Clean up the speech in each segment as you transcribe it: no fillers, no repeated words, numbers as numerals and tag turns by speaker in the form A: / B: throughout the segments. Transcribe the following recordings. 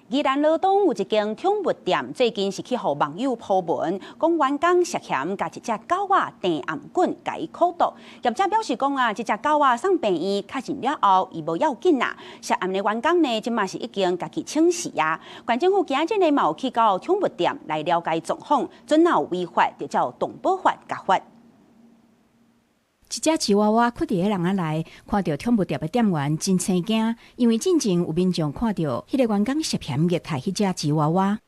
A: 宜蘭羅東有一間寵物店，最近是去予網友 po 文，講員工涉嫌共一隻狗仔甜頷頸共伊口毒。業者表示講啊，這隻狗仔送病院確認了後，伊無要緊啦。涉案的員工呢，這馬是已經家己請辭啊。縣政府今日呢，嘛有去到寵物店來了解狀況，準若有違法，就照動保法共罰。
B: 一隻吉娃娃睏佇咧籠仔內，看著寵物店的店員真生驚，因為進前有民眾看著彼个員工涉嫌虐待彼隻吉娃娃。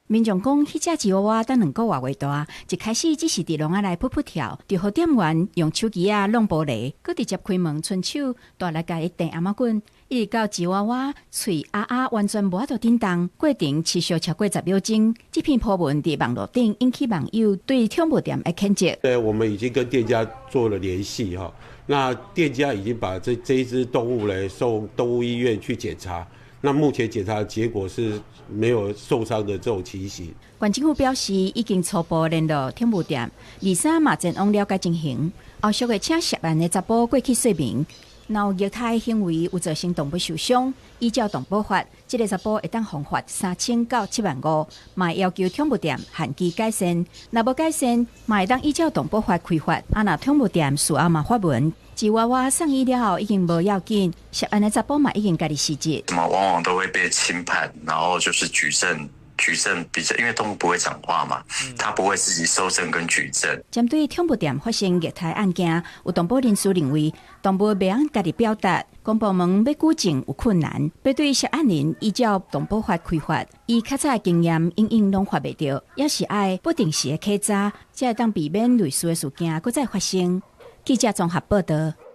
B: 民眾講，彼隻吉娃娃才2個外月大，一開始只是佇籠仔內噗噗跳，就予店員用手機仔挵玻璃，閣直接開門伸手大力共伊擲頷仔棍，一直到吉娃娃喙啊啊完全無法度振動，過程持續超過10秒鐘。這篇 po 文佇網路頂引起網友對寵物店的譴責。
C: 對，我們已經跟店家做了聯繫哈，那店家已經把這一隻動物咧送動物醫院去檢查。那目前檢查結果是沒有受傷的這種情形。
B: 縣政府表示已經初步聯絡寵物店，而且嘛前往了解情形，後續會請涉案的查埔過去說明。若有虐待行為有造成動物受傷，依照動保法，這个查埔會當予罰3000到7萬5，嘛要求寵物店限期改善。若無改善，嘛會當依照動保法開罰。啊，若寵物店事後嘛發文，吉娃娃送醫了後已經無要緊，涉案的查埔嘛已經家己辭職。
D: 麼往往都會被輕判，然後就是舉證。舉證比較，因為動物不會講話嘛，它不會自己搜證跟舉證。
B: 針對寵物店發生虐待案件，有動保人士認為，動物袂曉家己表達，公部門欲舉證有困難，欲對涉案人依照動保法開罰，以較早的經驗，永遠攏罰袂著，抑是愛不定時的檢查，才會當避免類似的事件閣再發生。記者綜合報道。